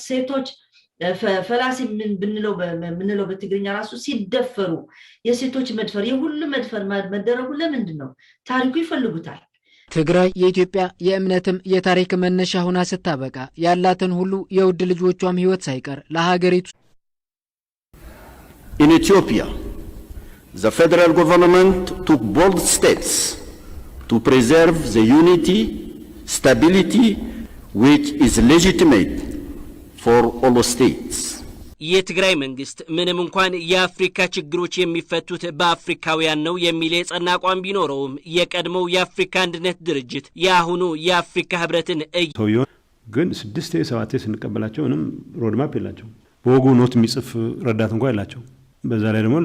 ሴቶች ፈላሲ ብንለው ምንለው በትግርኛ ራሱ ሲደፈሩ፣ የሴቶች መድፈር፣ የሁሉ መድፈር መደረጉ ለምንድን ነው? ታሪኩ ይፈልጉታል። ትግራይ የኢትዮጵያ የእምነትም የታሪክ መነሻ ሆና ስታበቃ ያላትን ሁሉ የውድ ልጆቿም ሕይወት ሳይቀር ለሀገሪቱ In Ethiopia, the federal government took bold steps to preserve the unity, stability, which is legitimate for all states. የትግራይ መንግስት ምንም እንኳን የአፍሪካ ችግሮች የሚፈቱት በአፍሪካውያን ነው የሚል የጸና አቋም ቢኖረውም፣ የቀድሞው የአፍሪካ አንድነት ድርጅት የአሁኑ የአፍሪካ ህብረትን ሰውየው ግን ስድስቴ ሰባቴ ስንቀበላቸው ምንም roadmap የላቸው። በወጉ note የሚጽፍ ረዳት እንኳ የላቸው። በዛ ላይ ደግሞ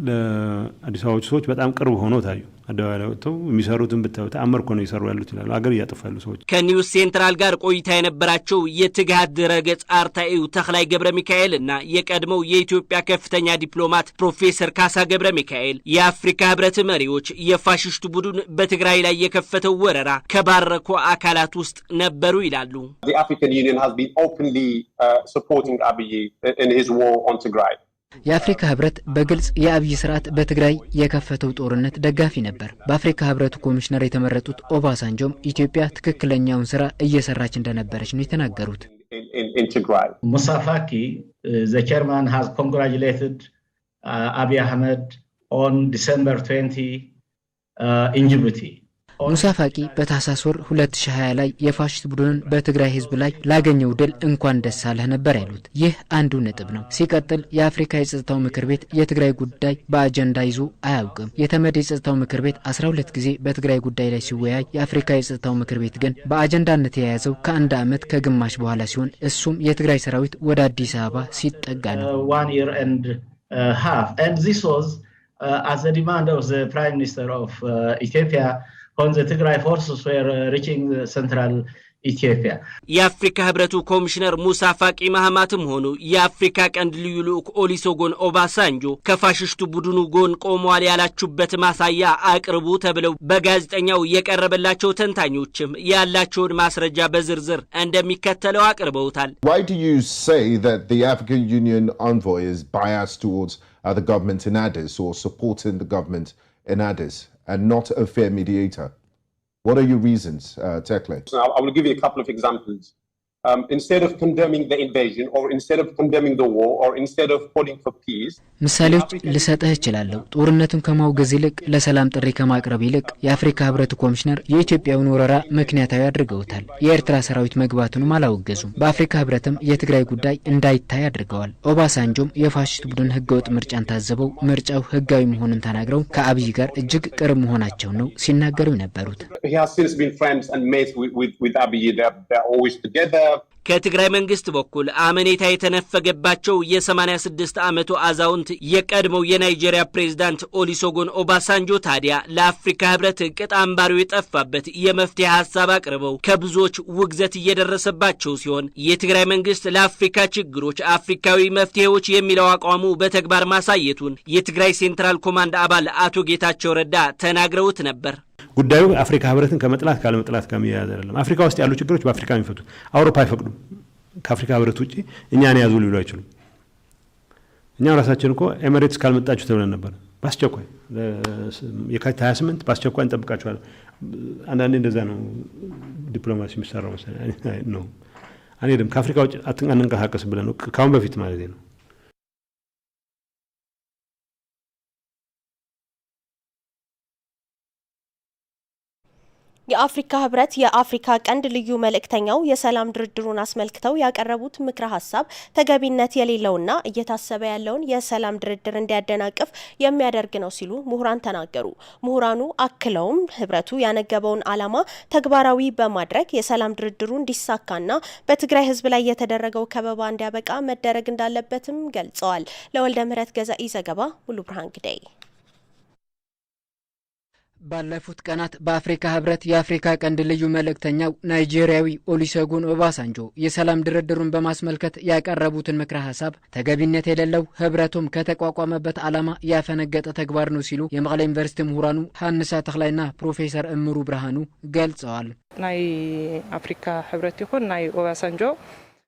ለአዲስ አበባዎቹ ሰዎች በጣም ቅርብ ሆነው ታዩ። አደባባይ ላይ ወጥተው የሚሰሩትን ብታዩ ተአምር እኮ ነው እየሰሩ ያሉት ይላሉ። አገር እያጠፉ ያሉ ሰዎች። ከ News Central ጋር ቆይታ የነበራቸው የትግሃት ድረገጽ አርታኢው ተክላይ ገብረ ሚካኤል እና የቀድሞው የኢትዮጵያ ከፍተኛ ዲፕሎማት ፕሮፌሰር ካሳ ገብረ ሚካኤል የአፍሪካ ህብረት መሪዎች የፋሽስቱ ቡድን በትግራይ ላይ የከፈተው ወረራ ከባረኩ አካላት ውስጥ ነበሩ ይላሉ። The African Union has been openly supporting Abiy in his war on Tigray. የአፍሪካ ህብረት በግልጽ የአብይ ስርዓት በትግራይ የከፈተው ጦርነት ደጋፊ ነበር። በአፍሪካ ህብረቱ ኮሚሽነር የተመረጡት ኦባሳንጆም ኢትዮጵያ ትክክለኛውን ስራ እየሰራች እንደነበረች ነው የተናገሩት። In Tigray. Musa Faki, the chairman, has congratulated Abiy Ahmed on December 20 in Djibouti. ሙሳ ፋቂ በታህሳስ ወር 2020 ላይ የፋሽስት ቡድንን በትግራይ ህዝብ ላይ ላገኘው ድል እንኳን ደስ አለህ ነበር ያሉት። ይህ አንዱ ነጥብ ነው። ሲቀጥል የአፍሪካ የጸጥታው ምክር ቤት የትግራይ ጉዳይ በአጀንዳ ይዞ አያውቅም። የተመድ የጸጥታው ምክር ቤት 12 ጊዜ በትግራይ ጉዳይ ላይ ሲወያይ፣ የአፍሪካ የጸጥታው ምክር ቤት ግን በአጀንዳነት የያዘው ከአንድ ዓመት ከግማሽ በኋላ ሲሆን እሱም የትግራይ ሰራዊት ወደ አዲስ አበባ ሲጠጋ ነው። One year and half. And this was at the demand of the Prime Minister of Ethiopia when the Tigray forces were reaching central Ethiopia. የአፍሪካ ህብረቱ ኮሚሽነር ሙሳ ፋቂ ማህማትም ሆኑ የአፍሪካ ቀንድ ልዩ ልዑክ ኦሊሴጎን ኦባሳንጆ ከፋሽስቱ ቡድኑ ጎን ቆመዋል ያላችሁበት ማሳያ አቅርቡ ተብለው በጋዜጠኛው የቀረበላቸው ተንታኞችም ያላቸውን ማስረጃ በዝርዝር እንደሚከተለው አቅርበውታል። Why do you say that the African Union envoy is biased towards the government in Addis or supporting the government in Addis and not a fair mediator? What are your reasons, Tekle? I will give you a couple of examples. Instead of condemning the invasion or instead of condemning the war or instead of calling for peace, ምሳሌዎች ልሰጥህ እችላለሁ። ጦርነቱን ከማውገዝ ይልቅ፣ ለሰላም ጥሪ ከማቅረብ ይልቅ የአፍሪካ ህብረቱ ኮሚሽነር የኢትዮጵያውን ወረራ ምክንያታዊ አድርገውታል። የኤርትራ ሰራዊት መግባቱንም አላወገዙም። በአፍሪካ ህብረትም የትግራይ ጉዳይ እንዳይታይ አድርገዋል። ኦባሳንጆም የፋሽስት ቡድን ህገወጥ ምርጫን ታዘበው ምርጫው ህጋዊ መሆኑን ተናግረው ከአብይ ጋር እጅግ ቅርብ መሆናቸውን ነው ሲናገሩ የነበሩት። He has since been friends and mates with Abiy. They're always together. ከትግራይ መንግስት በኩል አመኔታ የተነፈገባቸው የ86 ዓመቱ አዛውንት የቀድሞው የናይጄሪያ ፕሬዝዳንት ኦሊሴጎን ኦባሳንጆ ታዲያ ለአፍሪካ ህብረት ቅጥ አምባሪው የጠፋበት የመፍትሄ ሀሳብ አቅርበው ከብዙዎች ውግዘት እየደረሰባቸው ሲሆን፣ የትግራይ መንግስት ለአፍሪካ ችግሮች አፍሪካዊ መፍትሄዎች የሚለው አቋሙ በተግባር ማሳየቱን የትግራይ Central Command አባል አቶ ጌታቸው ረዳ ተናግረውት ነበር። ጉዳዩ አፍሪካ ህብረትን ከመጥላት ካለመጥላት ጋር የሚያያዝ አይደለም። አፍሪካ ውስጥ ያሉ ችግሮች በአፍሪካ የሚፈቱት፣ አውሮፓ አይፈቅዱም። ከአፍሪካ ህብረት ውጭ እኛን ያዙ ሊሉ አይችሉም። እኛም ራሳችን እኮ ኤሜሬትስ ካልመጣችሁ ተብለን ነበር። በአስቸኳይ የካቲት 28 በአስቸኳይ እንጠብቃችኋለን። አንዳንዴ እንደዛ ነው ዲፕሎማሲ የሚሰራው መሰለኝ ነው። አንሄድም፣ ከአፍሪካ ውጭ አንንቀሳቀስም ብለን ነው ከአሁን በፊት ማለት ነው። የአፍሪካ ህብረት የአፍሪካ ቀንድ ልዩ መልእክተኛው የሰላም ድርድሩን አስመልክተው ያቀረቡት ምክረ ሀሳብ ተገቢነት የሌለውና እየታሰበ ያለውን የሰላም ድርድር እንዲያደናቅፍ የሚያደርግ ነው ሲሉ ምሁራን ተናገሩ። ምሁራኑ አክለውም ህብረቱ ያነገበውን ዓላማ ተግባራዊ በማድረግ የሰላም ድርድሩ እንዲሳካና በትግራይ ህዝብ ላይ የተደረገው ከበባ እንዲያበቃ መደረግ እንዳለበትም ገልጸዋል። ለወልደ ምህረት ገዛኢ ዘገባ ሙሉ ብርሃን ግደይ። ባለፉት ቀናት በአፍሪካ ህብረት የአፍሪካ ቀንድ ልዩ መልእክተኛው ናይጄሪያዊ ኦሉሴጉን ኦባሳንጆ የሰላም ድርድሩን በማስመልከት ያቀረቡትን ምክረ ሀሳብ ተገቢነት የሌለው፣ ህብረቱም ከተቋቋመበት ዓላማ ያፈነገጠ ተግባር ነው ሲሉ የመቀለ ዩኒቨርሲቲ ምሁራኑ ሀንሳ ተክላይና ፕሮፌሰር እምሩ ብርሃኑ ገልጸዋል። ናይ አፍሪካ ህብረት ይኹን ናይ ኦባሳንጆ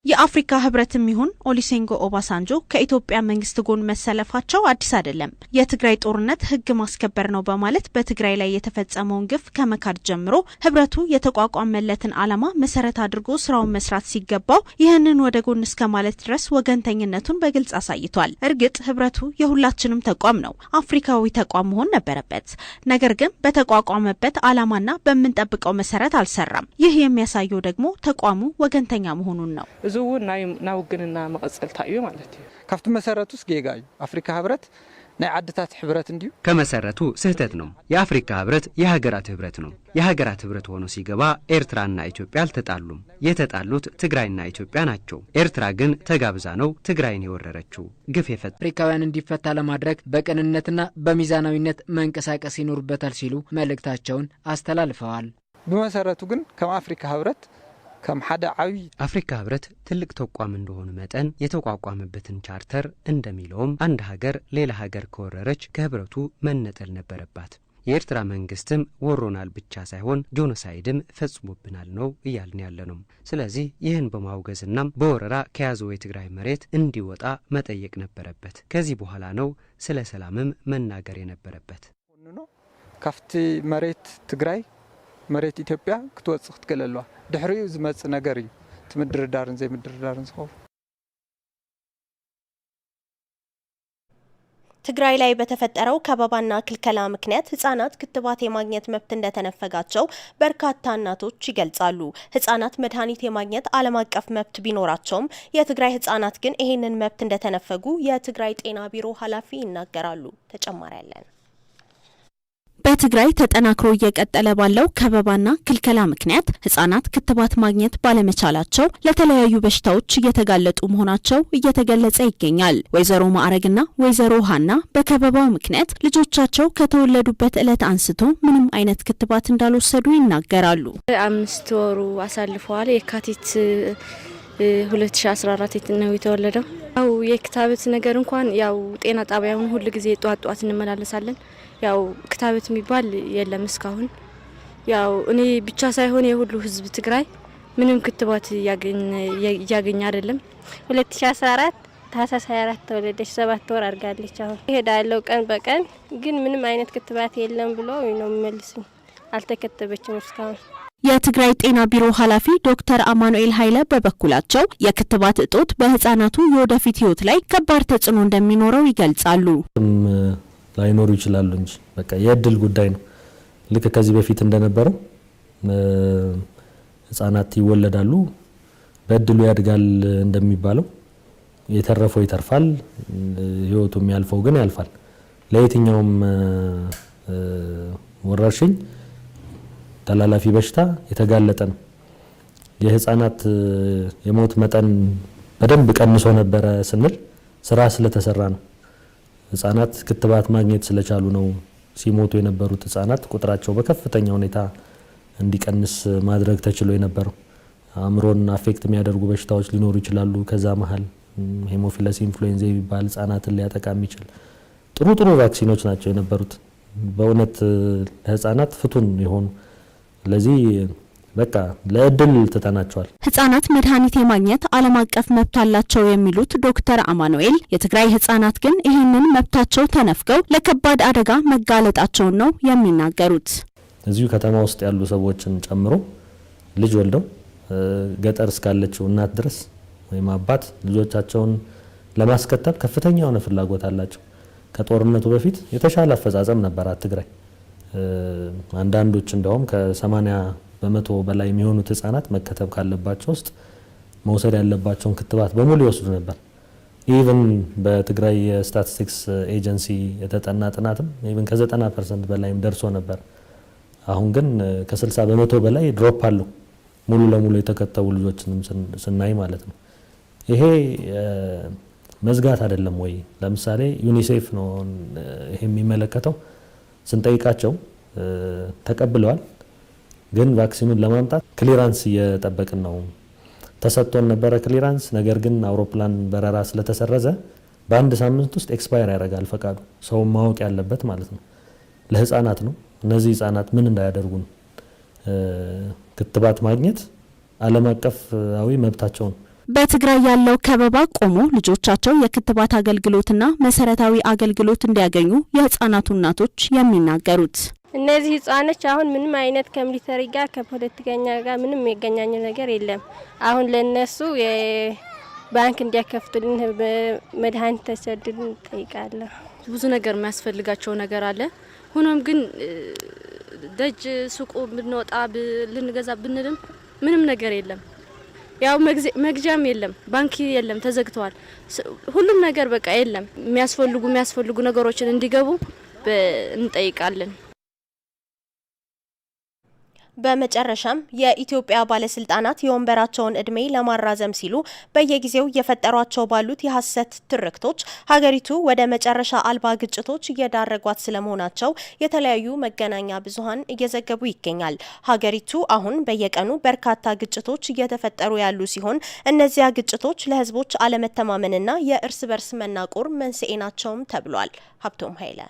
የአፍሪካ ህብረትም ይሁን ኦሊሴንጎ ኦባሳንጆ ከኢትዮጵያ መንግስት ጎን መሰለፋቸው አዲስ አይደለም። የትግራይ ጦርነት ህግ ማስከበር ነው በማለት በትግራይ ላይ የተፈጸመውን ግፍ ከመካድ ጀምሮ ህብረቱ የተቋቋመለትን ዓላማ መሰረት አድርጎ ስራውን መስራት ሲገባው ይህንን ወደ ጎን እስከ ማለት ድረስ ወገንተኝነቱን በግልጽ አሳይቷል። እርግጥ ህብረቱ የሁላችንም ተቋም ነው፣ አፍሪካዊ ተቋም መሆን ነበረበት። ነገር ግን በተቋቋመበት ዓላማና በምንጠብቀው መሰረት አልሰራም። ይህ የሚያሳየው ደግሞ ተቋሙ ወገንተኛ መሆኑን ነው። እዚ እውን ናይ ውግንና መቐፀልታ እዩ ማለት እዩ። ካብቲ መሰረቱስ ጌጋ እዩ። አፍሪካ ህብረት ናይ ዓድታት ሕብረት እንዲሁ። ከመሰረቱ ስህተት ነው። የአፍሪካ ህብረት የሀገራት ህብረት ነው። የሀገራት ህብረት ሆኖ ሲገባ ኤርትራና ኢትዮጵያ አልተጣሉም። የተጣሉት ትግራይና ኢትዮጵያ ናቸው። ኤርትራ ግን ተጋብዛ ነው ትግራይን የወረረችው። ግፍ የፈ አፍሪካውያን እንዲፈታ ለማድረግ በቅንነትና በሚዛናዊነት መንቀሳቀስ ይኖርበታል ሲሉ መልእክታቸውን አስተላልፈዋል። ብመሰረቱ ግን ከም አፍሪካ ህብረት ከም ሓደ ዓብይ አፍሪካ ህብረት ትልቅ ተቋም እንደሆኑ መጠን የተቋቋመበትን ቻርተር እንደሚለውም አንድ ሀገር ሌላ ሀገር ከወረረች ከህብረቱ መነጠል ነበረባት። የኤርትራ መንግስትም ወሮናል ብቻ ሳይሆን ጄኖሳይድም ፈጽሞብናል ነው እያልን ያለ ነው። ስለዚህ ይህን በማውገዝና በወረራ ከያዘው የትግራይ መሬት እንዲወጣ መጠየቅ ነበረበት። ከዚህ በኋላ ነው ስለ ሰላምም መናገር የነበረበት። ካብቲ መሬት ትግራይ መሬት ኢትዮጵያ ክትወፅእ ክትክእል ኣለዋ። ድሕሪኡ ዝመፅእ ነገር እዩ እቲ ምድርዳርን ዘይምድርዳርን ዝኸውን። ትግራይ ላይ በተፈጠረው ከበባና ክልከላ ምክንያት ህጻናት ክትባት የማግኘት መብት እንደተነፈጋቸው በርካታ እናቶች ይገልጻሉ። ህጻናት መድኃኒት የማግኘት ዓለም አቀፍ መብት ቢኖራቸውም የትግራይ ህጻናት ግን ይህንን መብት እንደተነፈጉ የትግራይ ጤና ቢሮ ኃላፊ ይናገራሉ። ተጨማሪ ያለን። በትግራይ ተጠናክሮ እየቀጠለ ባለው ከበባና ክልከላ ምክንያት ህጻናት ክትባት ማግኘት ባለመቻላቸው ለተለያዩ በሽታዎች እየተጋለጡ መሆናቸው እየተገለጸ ይገኛል። ወይዘሮ ማዕረግና ወይዘሮ ሀና በከበባው ምክንያት ልጆቻቸው ከተወለዱበት ዕለት አንስቶ ምንም አይነት ክትባት እንዳልወሰዱ ይናገራሉ። 5 ወሩ አሳልፈዋል። የካቲት 2014 ነው የተወለደው። ያው የክታበት ነገር እንኳን ያው ጤና ጣቢያውን ሁል ጊዜ ጧት ጧት እንመላለሳለን። ያው ክታበት የሚባል የለም እስካሁን። ያው እኔ ብቻ ሳይሆን የሁሉ ህዝብ ትግራይ ምንም ክትባት እያገኘ አይደለም። 2014 ታህሳስ 24 ተወለደች። 7 ወር አድርጋለች። አሁን እሄዳለሁ ቀን በቀን፣ ግን ምንም አይነት ክትባት የለም ብሎ ነው የሚመልሱኝ። አልተከተበችም እስካሁን። የትግራይ ጤና ቢሮ ኃላፊ ዶክተር አማኑኤል ኃይለ በበኩላቸው የክትባት እጦት በህጻናቱ የወደፊት ህይወት ላይ ከባድ ተጽዕኖ እንደሚኖረው ይገልጻሉ። ላይኖሩ ይችላሉ እንጂ በቃ የእድል ጉዳይ ነው። ልክ ከዚህ በፊት እንደነበረው ህጻናት ይወለዳሉ፣ በእድሉ ያድጋል እንደሚባለው የተረፈው ይተርፋል፣ ህይወቱ የሚያልፈው ግን ያልፋል። ለየትኛውም ወረርሽኝ፣ ተላላፊ በሽታ የተጋለጠ ነው። የህፃናት የሞት መጠን በደንብ ቀንሶ ነበረ ስንል ስራ ስለተሰራ ነው። ህጻናት ክትባት ማግኘት ስለቻሉ ነው። ሲሞቱ የነበሩት ህጻናት ቁጥራቸው በከፍተኛ ሁኔታ እንዲቀንስ ማድረግ ተችሎ የነበረው። አእምሮን affect የሚያደርጉ በሽታዎች ሊኖሩ ይችላሉ። ከዛ መሀል Haemophilus influenzae የሚባል ህጻናትን ሊያጠቃ የሚችል፣ ጥሩ ጥሩ vaccine ኦች ናቸው የነበሩት፣ በእውነት ለህጻናት ፍቱን የሆኑ። ስለዚህ በቃ ለእድል ትተናቸዋል። ህጻናት መድኃኒት የማግኘት ዓለም አቀፍ መብት አላቸው የሚሉት ዶክተር አማኑኤል የትግራይ ህጻናት ግን ይህንን መብታቸው ተነፍገው ለከባድ አደጋ መጋለጣቸውን ነው የሚናገሩት። እዚሁ ከተማ ውስጥ ያሉ ሰዎችን ጨምሮ ልጅ ወልደው ገጠር እስካለችው እናት ድረስ ወይም አባት ልጆቻቸውን ለማስከተብ ከፍተኛ የሆነ ፍላጎት አላቸው። ከጦርነቱ በፊት የተሻለ አፈጻጸም ነበራት ትግራይ። አንዳንዶች እንደውም ከ80% በላይ የሚሆኑት ህጻናት መከተብ ካለባቸው ውስጥ መውሰድ ያለባቸውን ክትባት በሙሉ ይወስዱ ነበር። Even በትግራይ የ statistics agency የተጠና ጥናትም even ከ90% በላይም ደርሶ ነበር። አሁን ግን ከ60% በላይ drop አለው፣ ሙሉ ለሙሉ የተከተቡ ልጆችንም ስናይ ማለት ነው። ይሄ መዝጋት አይደለም ወይ? ለምሳሌ ዩኒሴፍ ነው ይሄ የሚመለከተው፣ ስንጠይቃቸው ተቀብለዋል። ግን vaccine ኑን ለማምጣት clearance እየጠበቅን ነው። ተሰጥቶን ነበረ clearance። ነገር ግን አውሮፕላን በረራ ስለተሰረዘ በአንድ ሳምንት ውስጥ expire ያደርጋል ፈቃዱ። ሰው ማወቅ ያለበት ማለት ነው። ለህፃናት ነው። እነዚህ ህፃናት ምን እንዳያደርጉ ነው። ክትባት ማግኘት ዓለም አቀፋዊ መብታቸው ነው። በትግራይ ያለው ከበባ ቆሞ ልጆቻቸው የክትባት አገልግሎትና መሰረታዊ አገልግሎት እንዲያገኙ የህጻናቱ እናቶች የሚናገሩት። እነዚህ ህጻኖች አሁን ምንም አይነት ከ military ጋር፣ ከፖለቲከኛ ጋር ምንም የሚገናኝ ነገር የለም። አሁን ለነሱ ባንክ እንዲያከፍቱልን፣ መድኃኒት ተሰዱልን እንጠይቃለሁ። ብዙ ነገር የሚያስፈልጋቸው ነገር አለ። ሆኖም ግን ደጅ ሱቁ ብንወጣ ልንገዛ ብንልም ምንም ነገር የለም። ያው መግዣም የለም፣ ባንክ የለም፣ ተዘግተዋል። ሁሉም ነገር በቃ የለም። የሚያስፈልጉ ነገሮችን እንዲገቡ እንጠይቃለን። በመጨረሻም የኢትዮጵያ ባለስልጣናት የወንበራቸውን እድሜ ለማራዘም ሲሉ በየጊዜው እየፈጠሯቸው ባሉት የሀሰት ትርክቶች ሀገሪቱ ወደ መጨረሻ አልባ ግጭቶች እየዳረጓት ስለመሆናቸው የተለያዩ መገናኛ ብዙኃን እየዘገቡ ይገኛል። ሀገሪቱ አሁን በየቀኑ በርካታ ግጭቶች እየተፈጠሩ ያሉ ሲሆን እነዚያ ግጭቶች ለሕዝቦች አለመተማመንና የእርስ በርስ መናቆር መንስኤ ናቸውም ተብሏል። ሀብቶም ኃይለ።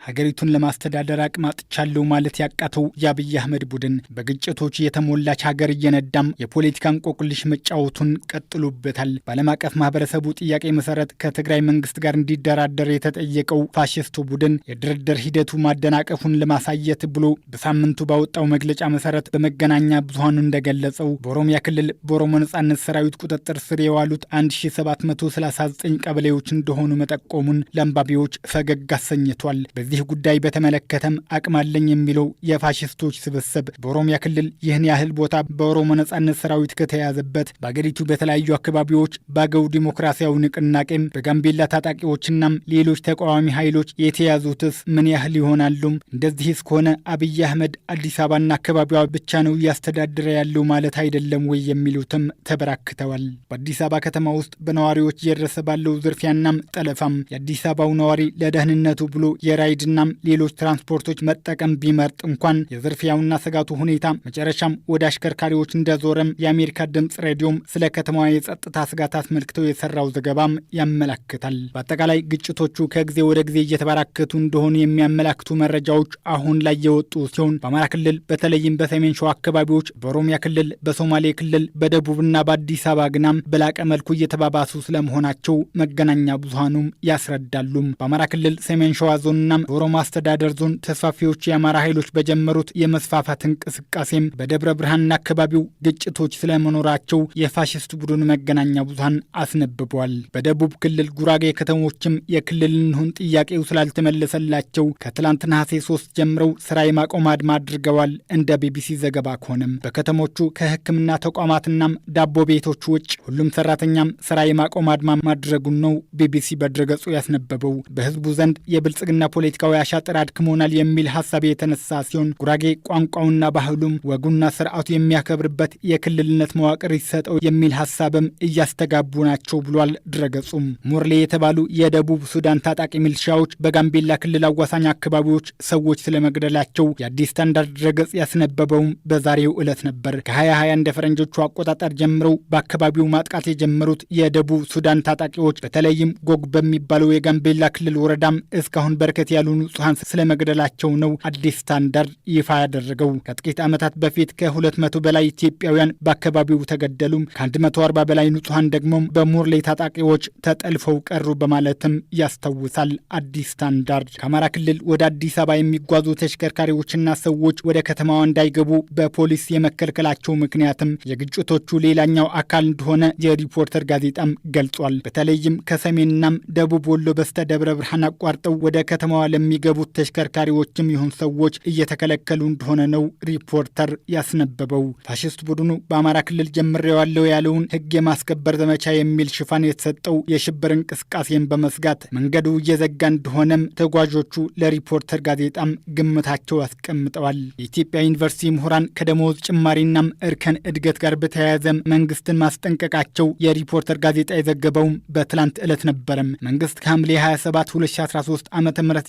ሀገሪቱን ለማስተዳደር አቅም አጥቻለሁ ማለት ያቃተው የአብይ አህመድ ቡድን በግጭቶች የተሞላች ሀገር እየነዳም የፖለቲካ እንቆቅልሽ መጫወቱን ቀጥሎበታል። በዓለም አቀፍ ማህበረሰቡ ጥያቄ መሰረት ከትግራይ መንግስት ጋር እንዲደራደር የተጠየቀው ፋሽስቱ ቡድን የድርድር ሂደቱ ማደናቀፉን ለማሳየት ብሎ በሳምንቱ ባወጣው መግለጫ መሰረት በመገናኛ ብዙኃኑ እንደገለጸው በኦሮሚያ ክልል በኦሮሞ ነጻነት ሰራዊት ቁጥጥር ስር የዋሉት 1739 ቀበሌዎች እንደሆኑ መጠቆሙን ለአንባቢዎች ፈገግ አሰኝቷል። በዚህ ጉዳይ በተመለከተም አቅም አለኝ የሚለው የፋሽስቶች ስብስብ በኦሮሚያ ክልል ይህን ያህል ቦታ በኦሮሞ ነጻነት ሰራዊት ከተያዘበት በአገሪቱ በተለያዩ አካባቢዎች በአገው ዲሞክራሲያዊ ንቅናቄም፣ በጋምቤላ ታጣቂዎችናም ሌሎች ተቃዋሚ ኃይሎች የተያዙትስ ምን ያህል ይሆናሉም? እንደዚህ እስከሆነ አብይ አህመድ አዲስ አበባና አካባቢዋ ብቻ ነው እያስተዳደረ ያለው ማለት አይደለም ወይ የሚሉትም ተበራክተዋል። በአዲስ አበባ ከተማ ውስጥ በነዋሪዎች እየደረሰ ባለው ዝርፊያናም ጠለፋም የአዲስ አበባው ነዋሪ ለደህንነቱ ብሎ የራይድናም ሌሎች ትራንስፖርቶች መጠቀም ቢመርጥ እንኳን የዝርፊያውና ስጋቱ ሁኔታ መጨረሻም ወደ አሽከርካሪዎች እንደዞረም የአሜሪካ ድምፅ ሬዲዮም ስለ ከተማዋ የጸጥታ ስጋት አስመልክተው የሰራው ዘገባም ያመላክታል። በአጠቃላይ ግጭቶቹ ከጊዜ ወደ ጊዜ እየተበራከቱ እንደሆኑ የሚያመላክቱ መረጃዎች አሁን ላይ የወጡ ሲሆን በአማራ ክልል በተለይም በሰሜን ሸዋ አካባቢዎች፣ በኦሮሚያ ክልል፣ በሶማሌ ክልል፣ በደቡብና በአዲስ አበባ ግናም በላቀ መልኩ እየተባባሱ ስለመሆናቸው መገናኛ ብዙሃኑም ያስረዳሉም። በአማራ ክልል ሰሜን ሸዋ ዞንና በኦሮሞ አስተዳደር ዞን ተስፋፊዎች የአማራ ኃይሎች በጀመሩት የመስፋፋት እንቅስቃሴም በደብረ ብርሃንና አካባቢው ግጭቶች ስለመኖራቸው የፋሽስት ቡድን መገናኛ ብዙሃን አስነብቧል። በደቡብ ክልል ጉራጌ ከተሞችም የክልል እንሁን ጥያቄው ስላልተመለሰላቸው ከትላንት ነሐሴ 3 ጀምረው ስራ የማቆም አድማ አድርገዋል። እንደ ቢቢሲ ዘገባ ከሆነም በከተሞቹ ከሕክምና ተቋማትናም ዳቦ ቤቶች ውጭ ሁሉም ሰራተኛም ስራ የማቆም አድማ ማድረጉን ነው ቢቢሲ በድረገጹ ያስነበበው። በህዝቡ ዘንድ የብልጽግና ፖለቲካዊ አሻጥር አድክሞናል የሚል ሀሳብ የተነሳ ሲሆን ጉራጌ ቋንቋውና ባህሉም ወጉና ስርዓቱ የሚያከብርበት የክልልነት መዋቅር ይሰጠው የሚል ሀሳብም እያስተጋቡ ናቸው ብሏል ድረገጹም። ሙርሌ የተባሉ የደቡብ ሱዳን ታጣቂ ሚልሻዎች በጋምቤላ ክልል አዋሳኝ አካባቢዎች ሰዎች ስለመግደላቸው የአዲስ ስታንዳርድ ድረገጽ ያስነበበውም በዛሬው ዕለት ነበር። ከ2020 እንደ ፈረንጆቹ አቆጣጠር ጀምረው በአካባቢው ማጥቃት የጀመሩት የደቡብ ሱዳን ታጣቂዎች በተለይም ጎግ በሚባለው የጋምቤላ ክልል ወረዳም እስካሁን በርከት ያሉ ንጹሐን ስለመግደላቸው ነው አዲስ ስታንዳርድ ይፋ ያደረገው። ከጥቂት ዓመታት በፊት ከ200 በላይ ኢትዮጵያውያን በአካባቢው ተገደሉም፣ ከ140 በላይ ንጹሐን ደግሞ በሙርሌ ታጣቂዎች ተጠልፈው ቀሩ በማለትም ያስታውሳል አዲስ ስታንዳርድ። ከአማራ ክልል ወደ አዲስ አበባ የሚጓዙ ተሽከርካሪዎችና ሰዎች ወደ ከተማዋ እንዳይገቡ በፖሊስ የመከልከላቸው ምክንያትም የግጭቶቹ ሌላኛው አካል እንደሆነ የሪፖርተር ጋዜጣም ገልጿል። በተለይም ከሰሜንናም ደቡብ ወሎ በስተ ደብረ ብርሃን አቋርጠው ወደ ከተማዋ ለሚገቡት ተሽከርካሪዎችም ይሁን ሰዎች እየተከለከሉ እንደሆነ ነው ሪፖርተር ያስነበበው። ፋሽስት ቡድኑ በአማራ ክልል ጀምሬዋለሁ ያለውን ሕግ የማስከበር ዘመቻ የሚል ሽፋን የተሰጠው የሽብር እንቅስቃሴን በመስጋት መንገዱ እየዘጋ እንደሆነም ተጓዦቹ ለሪፖርተር ጋዜጣም ግምታቸው አስቀምጠዋል። የኢትዮጵያ ዩኒቨርሲቲ ምሁራን ከደመወዝ ጭማሪናም እርከን እድገት ጋር በተያያዘ መንግስትን ማስጠንቀቃቸው የሪፖርተር ጋዜጣ የዘገበውም በትላንት ዕለት ነበረም። መንግስት ከሐምሌ 27 2013 ዓ.ም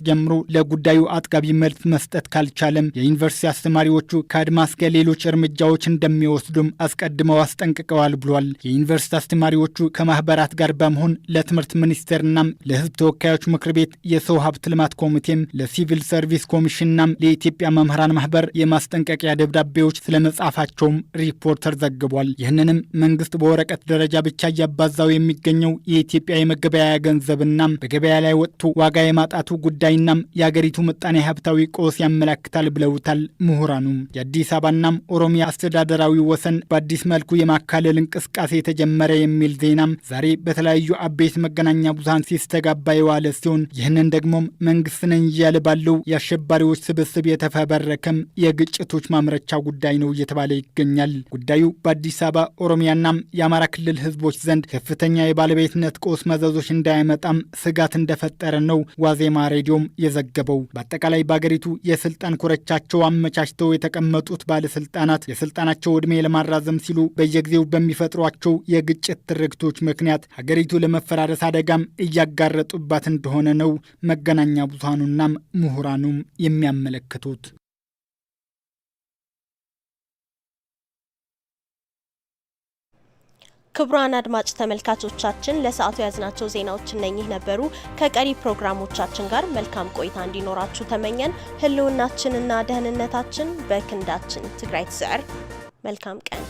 ጀምሮ ጀምሮ ለጉዳዩ አጥጋቢ መልስ መስጠት ካልቻለም የዩኒቨርሲቲ አስተማሪዎቹ ከአድማ እስከ ሌሎች እርምጃዎች እንደሚወስዱም አስቀድመው አስጠንቅቀዋል ብሏል። የዩኒቨርሲቲ አስተማሪዎቹ ከማህበራት ጋር በመሆን ለትምህርት ሚኒስቴርና ለሕዝብ ተወካዮች ምክር ቤት የሰው ሀብት ልማት ኮሚቴም፣ ለሲቪል ሰርቪስ ኮሚሽንና ለኢትዮጵያ መምህራን ማህበር የማስጠንቀቂያ ደብዳቤዎች ስለመጻፋቸውም ሪፖርተር ዘግቧል። ይህንንም መንግስት በወረቀት ደረጃ ብቻ እያባዛው የሚገኘው የኢትዮጵያ የመገበያያ ገንዘብና በገበያ ላይ ወጥቶ ዋጋ የማጣቱ ጉዳይና የአገሪቱ ምጣኔ ሀብታዊ ቀውስ ያመላክታል ብለውታል ምሁራኑ። የአዲስ አበባና ኦሮሚያ አስተዳደራዊ ወሰን በአዲስ መልኩ የማካለል እንቅስቃሴ የተጀመረ የሚል ዜናም ዛሬ በተለያዩ አበይት መገናኛ ብዙሃን ሲስተጋባ የዋለ ሲሆን፣ ይህንን ደግሞም መንግስት ነኝ እያለ ባለው የአሸባሪዎች ስብስብ የተፈበረከም የግጭቶች ማምረቻ ጉዳይ ነው እየተባለ ይገኛል። ጉዳዩ በአዲስ አበባ፣ ኦሮሚያና የአማራ ክልል ህዝቦች ዘንድ ከፍተኛ የባለቤትነት ቀውስ መዘዞች እንዳያመጣም ስጋት እንደፈጠረ ነው ዋዜማ ሬዲዮም የዘገበው። በአጠቃላይ በአገሪቱ የስልጣን ኮረቻቸው አመቻችተው የተቀመጡት ባለስልጣናት የስልጣናቸው ዕድሜ ለማራዘም ሲሉ በየጊዜው በሚፈጥሯቸው የግጭት ትርክቶች ምክንያት ሀገሪቱ ለመፈራረስ አደጋም እያጋረጡባት እንደሆነ ነው መገናኛ ብዙሃኑና ምሁራኑም የሚያመለክቱት። ክቡራን አድማጭ ተመልካቾቻችን፣ ለሰዓቱ ያዝናቸው ዜናዎች እነኚህ ነበሩ። ከቀሪ ፕሮግራሞቻችን ጋር መልካም ቆይታ እንዲኖራችሁ ተመኘን። ህልውናችንና ደህንነታችን በክንዳችን። ትግራይ ትስዕር። መልካም ቀን።